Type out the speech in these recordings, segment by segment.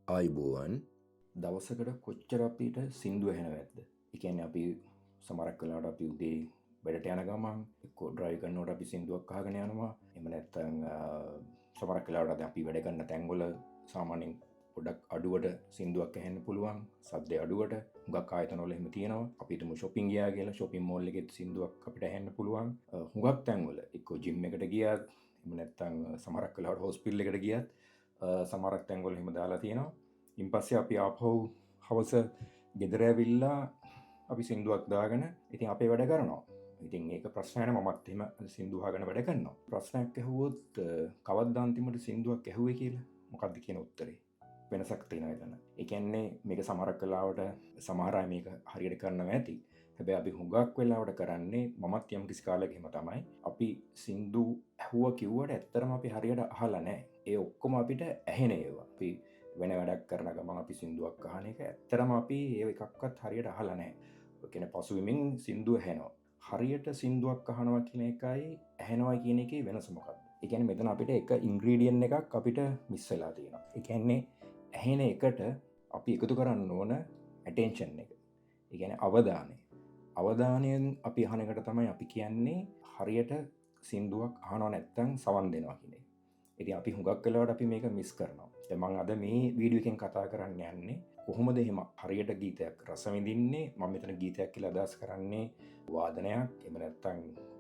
ආයුබෝවන්. දවසකට කොච්චර අපිට සින්දු ඇහෙනවද ඇද්ද? ඒ කියන්නේ අපි සමහරක් වෙලාවට අපි උදේ වැඩට යන ගමන් එක්කෝ ඩ්‍රයිව් කරනකොට අපි සින්දුවක් අහගෙන යනවා. එහෙම නැත්නම් සමහරක් වෙලාවට අපි වැඩ කරන තැන්වල සාමාන්‍යයෙන් පොඩක් අඩුවට සින්දුවක් ඇහෙන්න පුළුවන්. සද්දේ අඩුවට හුඟක් ආයතනවල එහෙම තියෙනවා. අපි හිතමු ෂොපින් ගියා කියලා, ෂොපින් මෝල් එකෙත් සින්දුවක් අපිට ඇහෙන්න පුළුවන්. හුඟක් තැන්වල එක්කෝ ජිම් එකට ගියත්, එහෙම නැත්නම් සමහරක් වෙලාවට හොස්පිටල් එකට ගියත් සමහරක් තැන්වල එහෙම දාලා තියෙනවා. ඉන් පස්සේ අපි ආපහු හවස ගෙදර ඇවිල්ලා අපි සින්දුවක් දාගෙන ඉතින් අපේ වැඩ කරනවා. ඉතින් ඒක ප්‍රශ්නයක් නෑ. මමත් එහෙම සින්දු අහගෙන වැඩ කරනවා. ප්‍රශ්නයක් ඇහුවොත් කවද්ද අන්තිමට සින්දුවක් ඇහුවේ කියලා, මොකද්ද කියන උත්තරේ? වෙනසක් තියෙනවා එතන. ඒ කියන්නේ මේක සමහරක් වෙලාවට සමහර අය මේක හරියට කරනවා ඇති. හැබැයි අපි හුඟක් වෙලාවට කරන්නේ, මමත් යම් කිසි කාලයක එහෙම තමයි. අපි සින්දු ඇහුවා කිව්වට ඇත්තටම අපි හරියට අහලා නැහැ. ඒ ඔක්කොම අපිට ඇහෙන ඒවා. අපි වෙන වැඩක් කරන ගමන් අපි සින්දුවක් අහන එක ඇත්තටම අපි ඒ එකක්වත් හරියට අහලා නැහැ. ඒ කියන්නේ පසුබිමින් සින්දුව ඇහෙනවා. හරියට සින්දුවක් අහනවා කියන එකයි ඇහෙනවා කියන එකේ වෙනස මොකක්ද? ඒ කියන්නේ මෙතන අපිට එක ඉන්ග්‍රීඩියන්ට් එකක් අපිට මිස් වෙලා තියෙනවා. ඒ කියන්නේ ඇහෙන එකට අපි එකතු කරන්න ඕන ඇටෙන්ෂන් එක. ඒ කියන්නේ අවධානය. අවධානයෙන් අපි අහන එකට තමයි අපි කියන්නේ හරියට සින්දුවක් අහනවා නැත්තම් සවන් දෙනවා කියන එක. ඉතින් අපි හුඟක් වෙලාවට අපි මේක මිස් කරනවා. දැන් මං අද මේ වීඩියෝ එකෙන් කතා කරන්න යන්නේ කොහොමද එහෙම හරියට ගීතයක් රස විඳින්නේ. මම මෙතන ගීතයක් කියලා අදහස් කරන්නේ වාදනයක්, එහෙම නැත්තම්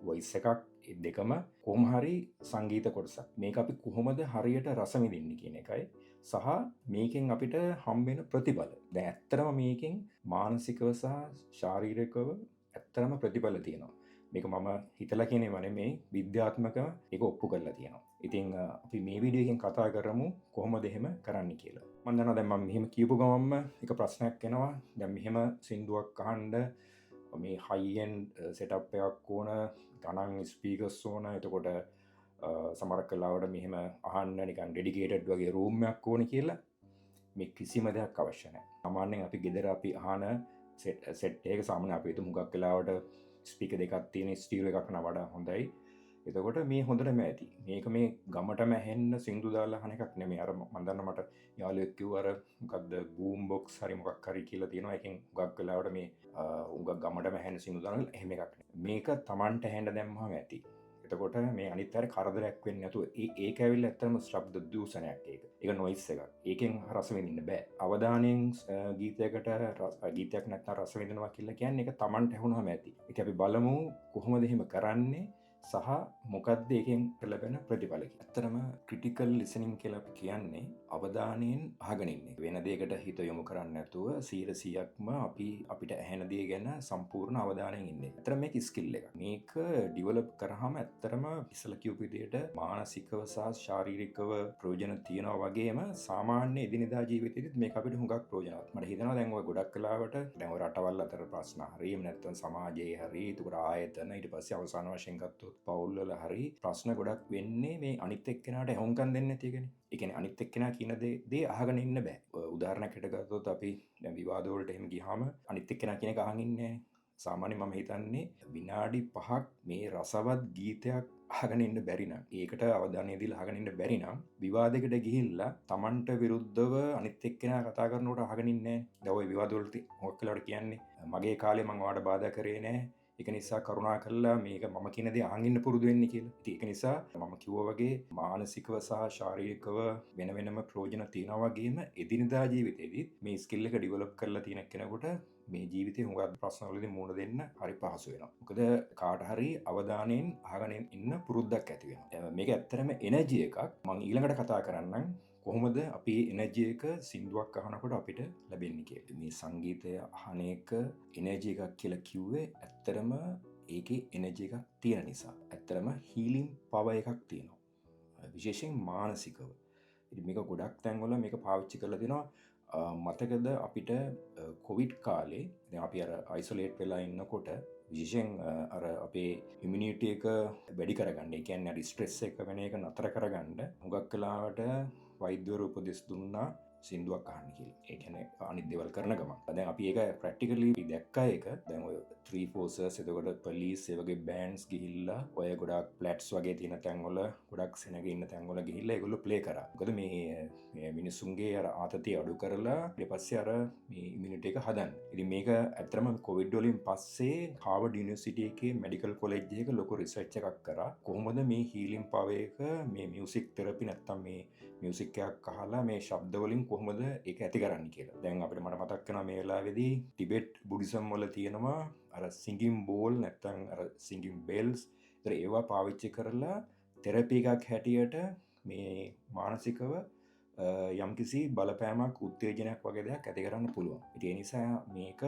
වොයිස් එකක්, ඒ දෙකම කොහොම හරි සංගීත කොටසක්. මේක අපි කොහොමද හරියට රස විඳින්නේ කියන එකයි සහ මේකෙන් අපිට හම්බෙන ප්‍රතිඵල. දැන් ඇත්තටම මේකෙන් මානසිකව සහ ශාරීරිකව ඇත්තටම ප්‍රතිඵල තියෙනවා. මේක මම හිතලා කියන ඒවා නෙමෙයි, විද්‍යාත්මකව ඒක ඔප්පු කරලා තියෙනවා. ඉතින් අපි මේ වීඩියෝ එකෙන් කතා කරමු කොහොමද එහෙම කරන්න කියලා. මම දන්නවා දැන් මම මෙහෙම කියපු ගමන්ම එක ප්‍රශ්නයක් එනවා. දැන් මෙහෙම සින්දුවක් අහන්න මේ හයි එන්ඩ් සෙටප් එකක් ඕන, ගණන් ස්පීකර්ස් ඕන. එතකොට සමහරක් වෙලාවට මෙහෙම අහන්න නිකන් ඩෙඩිකේටඩ් වගේ රූම් එකක් ඕන කියලා. මේ කිසිම දෙයක් අවශ්‍ය නැහැ. සාමාන්‍යයෙන් අපි ගෙදර අපි අහන සෙට් එක සාමාන්‍ය අපි හිතමු හුඟක් වෙලාවට ස්පීකර් දෙකක් තියෙන ස්ටීරියෝ එකක් නම් වඩා හොඳයි. එතකොට මේ හොඳටම ඇති. මේක මේ ගමටම ඇහෙන්න සින්දු දාලා අහන එකක් නෙමෙයි. අර මං දන්නවා මට යාළුවෙක් කිව්වා අර මොකද්ද බූම් බොක්ස් හරි මොකක් හරි කියලා තියෙනවා. ඒකෙන් හුඟක් වෙලාවට මේ හුඟක් ගමටම ඇහෙන සින්දු දානවා. එහෙම එකක් නෙමෙයි. මේක තමන්ට ඇහෙන්න දැම්මහම ඇති. එතකොට මේ අනිත් අය කරදරයක් වෙන්නේ නැතුව ඒක ඇවිල්ලා ඇත්තටම ශබ්ද දූෂණයක් ඒක. ඒක නොයිස් එකක්. ඒකෙන් රස විඳින්න බෑ. අවධානයෙන් ගීතයකට ගීතයක් නැත්නම් රස විඳිනවා කියලා කියන්නේ ඒක තමන්ට ඇහුනහම ඇති. ඉතින් අපි බලමු කොහොමද එහෙම කරන්නේ සහ මොකද්ද ඒකෙන් ලැබෙන ප්‍රතිඵල කියලා. ඇත්තටම ක්‍රිටිකල් ලිසනින් කියලා අපි කියන්නේ අවධානයෙන් අහගෙන ඉන්න එක. වෙන දෙයකට හිත යොමු කරන්නේ නැතුව 100%ක්ම අපි අපිට ඇහෙන දේ ගැන සම්පූර්ණ අවධානයෙන් ඉන්න එක. ඇත්තටම මේක ස්කිල් එකක්. මේක ඩිවෙලොප් කරාම ඇත්තටම ඉස්සලා කියපු විදිහට මානසිකව සහ ශාරීරිකව ප්‍රයෝජන තියෙනවා වගේම සාමාන්‍ය එදිනෙදා ජීවිතේදීත් මේක අපිට හුඟක් ප්‍රයෝජනවත්. මට හිතෙනවා දැන් ඔය ගොඩක් වෙලාවට දැන් ඔය රටවල් අතර ප්‍රශ්න හරි, එහෙම නැත්නම් සමාජයේ හරි, එතකොට ආයතන, ඊට පස්සේ අවසාන වශයෙන් ගත්තොත් පවුල් වල හරි ප්‍රශ්න ගොඩක් වෙන්නේ මේ අනිත් එක්කෙනාට ඇහුම්කන් දෙන්නේ නැති එකනේ. ඒ කියන්නේ අනිත් එක්කෙනා කියන දේ අහගෙන ඉන්න බෑ. ඔය උදාහරණයක් හැටියට ගත්තොත් අපි දැන් විවාද වලට එහෙම ගියාම අනිත් එක්කෙනා කියන එක අහන් ඉන්නේ නෑනේ. සාමාන්‍යයෙන් මම හිතන්නේ විනාඩි 5ක් මේ රසවත් ගීතයක් අහගෙන ඉන්න බැරි නම්, ඒකට අවධානය දීලා අහගෙන ඉන්න බැරි නම්, විවාදයකට ගිහිල්ලා තමන්ට විරුද්ධව අනිත් එක්කෙනා කතා කරනකොට අහගෙන ඉන්නේ නෑනේ. දැන් ඔය විවාද වලට මොකක් වෙලාවට කියන්නේ මගේ කාලේ මං ඔයාලට බාධා කරේ නෑ, ඒක නිසා කරුණා කරලා මේක මම කියන දේ අහන් ඉන්න පුරුදු වෙන්න කියලා. ඉතින් ඒක නිසා මම කිව්වා වගේ මානසිකව සහ ශාරීරිකව වෙන වෙනම ප්‍රයෝජන තියෙනවා වගේම එදිනෙදා ජීවිතේදීත් මේ ස්කිල් එක ඩිවෙලොප් කරලා තියෙන කෙනෙකුට මේ ජීවිතේ හුඟක් ප්‍රශ්න වලදී මුහුණ දෙන්න හරි පහසු වෙනවා. මොකද කාට හරි අවධානයෙන් අහගෙන ඉන්න පුරුද්දක් ඇති වෙනවා. මේක ඇත්තටම එනර්ජි එකක්. මං ඊළඟට කතා කරන්නම් කොහොමද අපි එනර්ජි එක සින්දුවක් අහනකොට අපිට ලැබෙන්නේ කියලා. මේ සංගීතය අහන එක එනර්ජි එකක් කියලා කිව්වේ ඇත්තටම ඒකේ එනර්ජි එකක් තියෙන නිසා. ඇත්තටම හීලින් පවර් එකක් තියෙනවා. විශේෂයෙන් මානසිකව. ඉතින් මේක ගොඩක් තැන්වල මේක පාවිච්චි කරලා තිනවා. මතකද අපිට කොවිඩ් කාලේ දැන් අපි අර අයිසොලේට් වෙලා ඉන්නකොට විශේෂයෙන් අර අපේ ඉමියුනිටි එක වැඩි කරගන්න, ඒ කියන්නේ අර ස්ට්‍රෙස් එක වෙන එක නතර කරගන්න හුඟක් වෙලාවට වෛද්‍යවරු උපදෙස් දුන්නා. සින්දුවක් අහන්න කියලා. ඒ කියන්නේ අනිත් දේවල් කරන ගමන්. දැන් අපි ඒක ප්‍රැක්ටිකලි දැක්කා ඒක. දැන් ඔය ත්‍රී ෆෝසස්, එතකොට පොලිස්, ඒ වගේ බෑන්ඩ්ස් ගිහිල්ලා ඔය ගොඩක් ෆ්ලැට්ස් වගේ තියෙන තැන්වල, ගොඩක් සෙනග ඉන්න තැන්වල ගිහිල්ලා ඒගොල්ලෝ ප්ලේ කරා. මොකද මේ මේ මිනිස්සුන්ගේ අර ආතතිය අඩු කරලා ඊට පස්සේ අර මේ ඉමියුනිටි එක හදන්න. ඉතින් මේක ඇත්තටම කොවිඩ් වලින් පස්සේ හාවර්ඩ් යුනිවර්සිටි එකේ මෙඩිකල් කොලෙජ් එකක ලොකු රිසර්ච් එකක් කරා. කොහොමද මේ හීලින් පවර් එක, මේ මියුසික් තෙරපි නැත්තම් මේ මියුසික් එකක් අහලා මේ ශබ්ද වලින් කොහොමද ඒක ඇති කරන්නේ කියලා. දැන් අපිට මට මතක් වෙනවා මේ වෙලාවේදී ටිබෙට් බුඩිසම් වල තියෙනවා අර සිංගින් බෝල් නැත්තම් අර සිංගින් බෙල්ස්. ඒතර ඒවා පාවිච්චි කරලා තෙරපි එකක් හැටියට මේ මානසිකව යම්කිසි බලපෑමක්, උත්තේජනයක් වගේ දෙයක් ඇති කරන්න පුළුවන්. ඉතින් ඒ නිසා මේක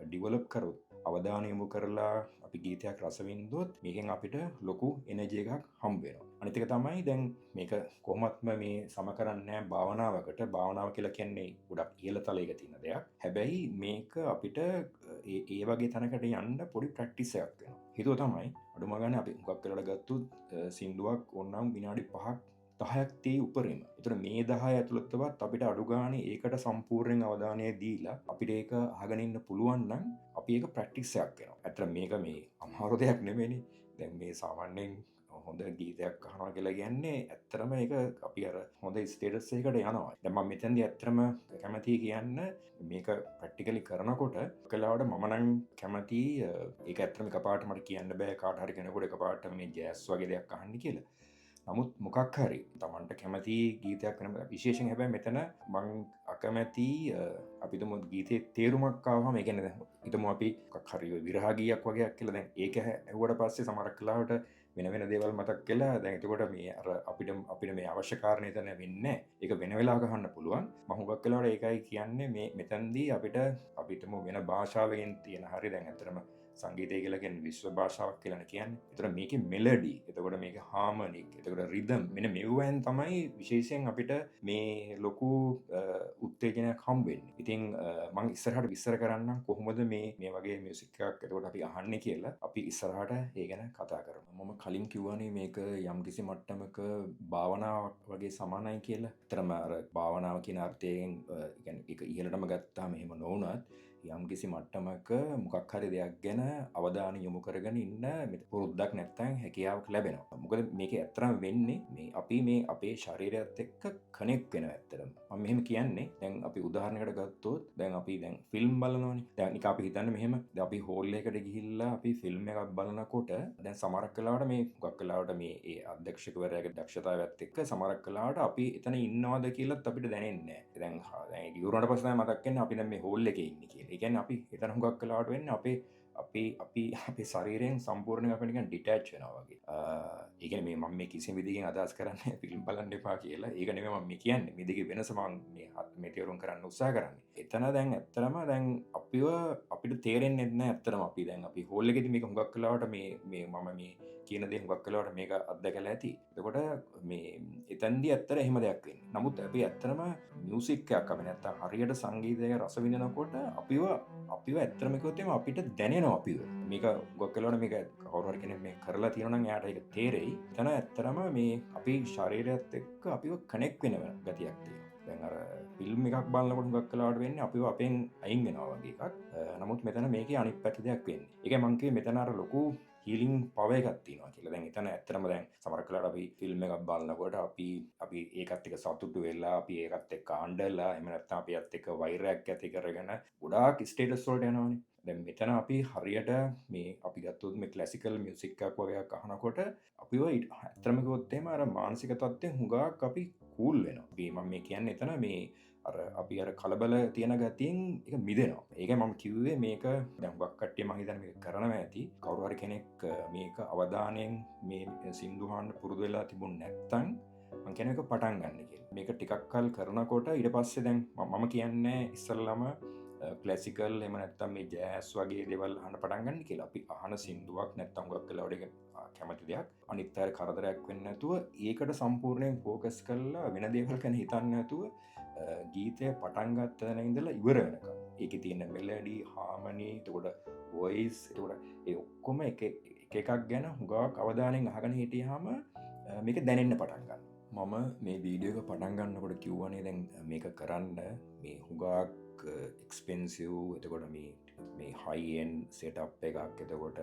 ඩිවලොප් කරොත්, අවධානය යොමු කරලා අපි ගීතයක් රස විඳොත් මේකෙන් අපිට ලොකු එනර්ජි එකක් හම්බ වෙනවා. අනිත් එක තමයි දැන් මේක කොහොමත්ම මේ සම කරන්නේ නැහැ භාවනාවකට. භාවනාව කියලා කියන්නේ ගොඩක් ඉහළ තලයක තියෙන දෙයක්. හැබැයි මේක අපිට ඒ ඒ වගේ තැනකට යන්න පොඩි ප්‍රැක්ටිස් එකක් වෙනවා. හේතුව තමයි අඩුම ගානේ අපි හුඟක් වෙලාවට ගත්තොත් සින්දුවක් ඕනනම් විනාඩි 5ක් 10ක් තියෙයි උපරිම. ඒතර මේ 10 ඇතුළතවත් අපිට අඩු ගානේ ඒකට සම්පූර්ණයෙන් අවධානය දීලා අපිට ඒක අහගෙන ඉන්න පුළුවන් නම් අපි ඒක ප්‍රැක්ටිස් එකක් වෙනවා. ඇත්තට මේක මේ අමාරු දෙයක් නෙමෙයිනේ. දැන් මේ සාමාන්‍යයෙන් හොඳ ගීතයක් අහනවා කියලා කියන්නේ ඇත්තටම ඒක අපි අර හොඳ ස්ටේටස් එකකට යනවා. දැන් මම මෙතනදී ඇත්තටම කැමතියි කියන්න මේක ප්‍රැක්ටිකලි කරනකොට කලාවට මම නම් කැමතියි, ඒක ඇත්තටම එකපාරට මට කියන්න බෑ කාට හරි කෙනෙකුට එකපාරට මේ ජෑස් වගේ දෙයක් අහන්න කියලා. නමුත් මොකක් හරි තමන්ට කැමති ගීතයක් වෙන විශේෂයෙන්, හැබැයි මෙතන මං අකමැති අපි හිතමු ගීතේ තේරුමක් ආවම, ඒ කියන්නේ දැන් හිතමු අපි මොකක් හරි ඔය විරහ ගීයක් වගේක් කියලා. දැන් ඒක ඇහුවට පස්සේ සමහරක් වෙලාවට වෙන වෙන දේවල් මතක් වෙලා, දැන් එතකොට මේ අර අපිට අපිට මේ අවශ්‍ය කාරණේ එතන වෙන්නේ නැහැ. ඒක වෙන වෙලාවක අහන්න පුළුවන්. මම හුඟක් වෙලාවට ඒකයි කියන්නේ, මේ මෙතනදී අපිට අපි හිතමු වෙන භාෂාවකින් තියෙන හරි, දැන් ඇත්තටම සංගීතය කියලා කියන්නේ විශ්ව භාෂාවක් කියලානේ කියන්නේ. ඒතර මේකේ මෙලඩි, එතකොට මේකේ හාමනික්, එතකොට රිද්ම්, මෙන්න මෙව්වෙන් තමයි විශේෂයෙන් අපිට මේ ලොකු උත්තේජනයක් හම්බ වෙන්නේ. ඉතින් මං ඉස්සරහට විස්තර කරන්නම් කොහොමද මේ මේ වගේ මියුසික් එකක් එතකොට අපි අහන්නේ කියලා. අපි ඉස්සරහට ඒ ගැන කතා කරමු. මම කලින් කිව්වනේ මේක යම්කිසි මට්ටමක භාවනාවක් වගේ සමානයි කියලා. ඇත්තටම අර භාවනාව කියන අර්ථයෙන්, ඒ කියන්නේ ඒක ඉහළටම ගත්තාම එහෙම නොවුනත් යම්කිසි මට්ටමක මොකක් හරි දෙයක් ගැන අවධානය යොමු කරගෙන ඉන්න පුරුද්දක් නැත්තම් හැකියාවක් ලැබෙනවා. මොකද මේකේ ඇත්තටම වෙන්නේ මේ අපි මේ අපේ ශරීරයත් එක්ක කනෙක්ට් වෙනවා ඇත්තටම. මම මෙහෙම කියන්නේ, දැන් අපි උදාහරණයකට ගත්තොත් දැන් අපි දැන් ෆිල්ම් බලනවනේ. දැන් නිකන් අපි හිතන්නේ මෙහෙම, දැන් අපි හෝල් එකකට ගිහිල්ලා අපි ෆිල්ම් එකක් බලනකොට දැන් සමහරක් වෙලාවට මේ හුඟක් වෙලාවට මේ ඒ අධ්‍යක්ෂකවරයාගේ දක්ෂතාවයත් එක්ක සමහරක් වෙලාවට අපි එතන ඉන්නවද කියලාත් අපිට දැනෙන්නේ නැහැ. දැන් දැන් ඒක ඉවර වුණාට පස්සේ තමයි මතක් වෙන්නේ අපි දැන් මේ හෝල් එකේ ඉන්නේ කියලා. ඒ කියන්නේ අපි එතන හුඟක් වෙලාවට වෙන්නේ අපේ අපි අපි අපේ ශරීරයෙන් සම්පූර්ණයෙන් අපි නිකන් ඩිටැච් වෙනවා වගේ. ඒ කියන්නේ මේ මම මේ කිසිම විදිහකින් අදහස් කරන්නේ ෆිල්ම් බලන්න එපා කියලා. ඒක නෙමෙයි මම මේ කියන්නේ. මේ දෙකේ වෙනස මම මේ මේ තේරුම් කරන්න උත්සාහ කරන්නේ. එතන දැන් ඇත්තටම දැන් අපිව අපිට තේරෙන්නේ නැහැ ඇත්තටම අපි දැන් අපි හෝල් එකේදී මේක හුඟක් වෙලාවට මේ මේ මම මේ කියන දේ හුඟක් වෙලාවට මේක අත්දැකලා ඇති. එතකොට මේ එතෙන්දී ඇත්තට එහෙම දෙයක් වෙන්නේ. නමුත් අපි ඇත්තටම මියුසික් එකක් අපි නැත්තම් හරියට සංගීතය රස විඳිනකොට අපිව අපිව ඇත්තටම කිව්වොත් එහෙම අපිට දැනෙනවා අපිව. මේක හුඟක් වෙලාවට මේක කවුරු හරි කෙනෙක් මේ කරලා තියෙනවා නම් එයාට ඒක තේරෙයි. එතන ඇත්තටම මේ අපි ශරීරයත් එක්ක අපිව කනෙක්ට් වෙන ගතියක් තියෙනවා. දැන් අර ෆිල්ම් එකක් බලනකොට හුඟක් වෙලාවට වෙන්නේ අපිව අපෙන් අයින් වෙනවා වගේ එකක්. නමුත් මෙතන මේකේ අනිත් පැත්ත දෙයක් වෙන්නේ. ඒකයි මං කිව්වේ මෙතන අර ලොකු හීලින් පවර් එකක් තියෙනවා කියලා. දැන් එතන ඇත්තටම දැන් සමහර වෙලාවට අපි ෆිල්ම් එකක් බලනකොට අපි අපි ඒකත් එක්ක සතුටු වෙලා, අපි ඒකත් එක්ක අඬලා, එහෙම නැත්නම් අපි ඒත් එක්ක වෛරයක් ඇති කරගෙන ගොඩාක් ස්ටේටස් වලට යනවනේ. දැන් මෙතන අපි හරියට මේ අපි ගත්තොත් මේ ක්ලාසිකල් මියුසික් එකක් වගේ එකක් අහනකොට අපිව ඇත්තටම කිව්වොත් එහෙම අර මානසික තත්ත්වයෙන් හුඟක් අපි කූල් වෙනවා. අපි මම මේ කියන්නේ එතන මේ අර අපි අර කලබල තියෙන ගතියෙන් ඒක මිදෙනවා. ඒකයි මම කිව්වේ මේක දැන් හුඟක් කට්ටිය මං හිතන්නේ මේක කරනවා ඇති. කවුරු හරි කෙනෙක් මේක අවධානයෙන් මේ සින්දු අහන්න පුරුදු වෙලා තිබුණ නැත්නම් මං කියන්නේ මේක පටන් ගන්න කියලා. මේක ටිකක් කල් කරනකොට ඊට පස්සේ දැන් මම කියන්නේ ඉස්සෙල්ලාම ක්ලාසිකල් එහෙම නැත්නම් මේ ජෑස් වගේ දේවල් අහන්න පටන් ගන්න කියලා. අපි අහන සින්දුවක් නැත්නම් හුඟක් වෙලාවට ඒක කැමති දෙයක්. අනිත් අය කරදරයක් වෙන්නේ නැතුව ඒකට සම්පූර්ණයෙන් ෆෝකස් කරලා වෙන දේවල් ගැන හිතන්නේ නැතුව ගීතය පටන් ගත්ත තැන ඉඳලා ඉවර වෙනකම් ඒකේ තියෙන මෙලඩි, හාමනි, එතකොට වොයිස්, එතකොට ඒ ඔක්කොම එක එක එකක් ගැන හුඟක් අවධානයෙන් අහගෙන හිටියාම මේක දැනෙන්න පටන් ගන්නවා. මම මේ වීඩියෝ එක පටන් ගන්නකොට කිව්වනේ දැන් මේක කරන්න මේ හුඟක් එක්ස්පෙන්සිව්, එතකොට මේ මේ හයි එන්ඩ් සෙටප් එකක්, එතකොට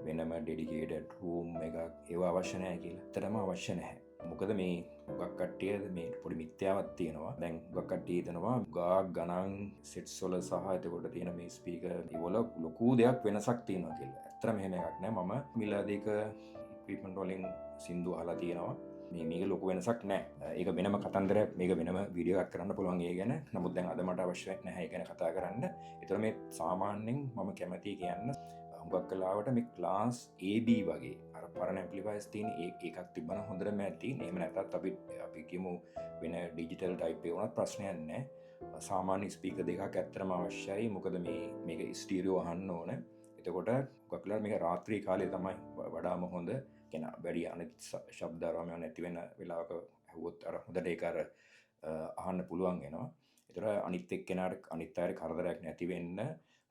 වෙනම ඩෙඩිකේටඩ් රූම් එකක් ඒවා අවශ්‍ය නැහැ කියලා. ඇත්තටම අවශ්‍ය නැහැ. මොකද මේ හුඟක් කට්ටිය මේ පොඩි මිත්‍යාවක් තියෙනවා. දැන් හුඟක් කට්ටිය හිතනවා හුඟක් ගණන් සෙට්ස් වල සහ එතකොට තියෙන මේ ස්පීකර් ඒවල ලොකු දෙයක් වෙනසක් තියෙනවා කියලා. ඇත්තටම එහෙම එකක් නෑ. මම මිල අධික ඉක්විප්මන්ට් වලින් සින්දු අහලා තියෙනවා. මේක ලොකු වෙනසක් නෑ. ඒක වෙනම කතන්දරයක්. මේක වෙනම වීඩියෝ එකක් කරන්න පුළුවන් ඒ ගැන. නමුත් දැන් අද මට අවශ්‍ය නැහැ ඒ ගැන කතා කරන්න. ඒතර මේ සාමාන්‍යයෙන් මම කැමතියි කියන්න හුඟක් වෙලාවට මේ ක්ලාස් AB වගේ අර පරණ ඇම්ප්ලිෆයර්ස් තියෙන ඒ එකක් තිබ්බනම් හොඳටම ඇති. එහෙම නැත්නම් අපි කියමු වෙන ඩිජිටල් ටයිප් එක වුණත් ප්‍රශ්නයක් නෑ. සාමාන්‍ය ස්පීකර් දෙකක් ඇත්තටම අවශ්‍යයි. මොකද මේක ස්ටීරියෝ අහන්න ඕන. එතකොට හුඟක් වෙලාවට මේක රාත්‍රී කාලේ තමයි වඩාම හොඳ. කියන්නේ වැඩි අනිත් ශබ්ද අරවා නැති වෙන වෙලාවක ඇහුවොත් අර හොඳට ඒක අර අහන්න පුළුවන් වෙනවා. ඒතර අනිත් එක්කෙනාට අනිත් අයට කරදරයක් නැති වෙන්න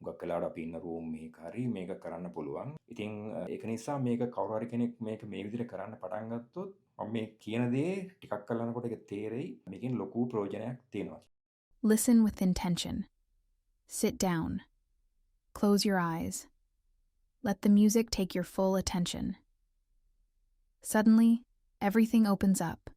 හුඟක් වෙලාවට අපි ඉන්න රූම් එකක හරි මේක කරන්න පුළුවන්. ඉතින් ඒක නිසා මේක කවුරු හරි කෙනෙක් මේක මේ විදිහට කරන්න පටන් ගත්තොත් මම මේ කියන දේ ටිකක් කල් යනකොට ඒක තේරෙයි. මේකෙන් ලොකු ප්‍රයෝජනයක් තියෙනවා. Listen with intention. Sit down. Close your eyes. Let the music take your full attention. Suddenly, everything opens up.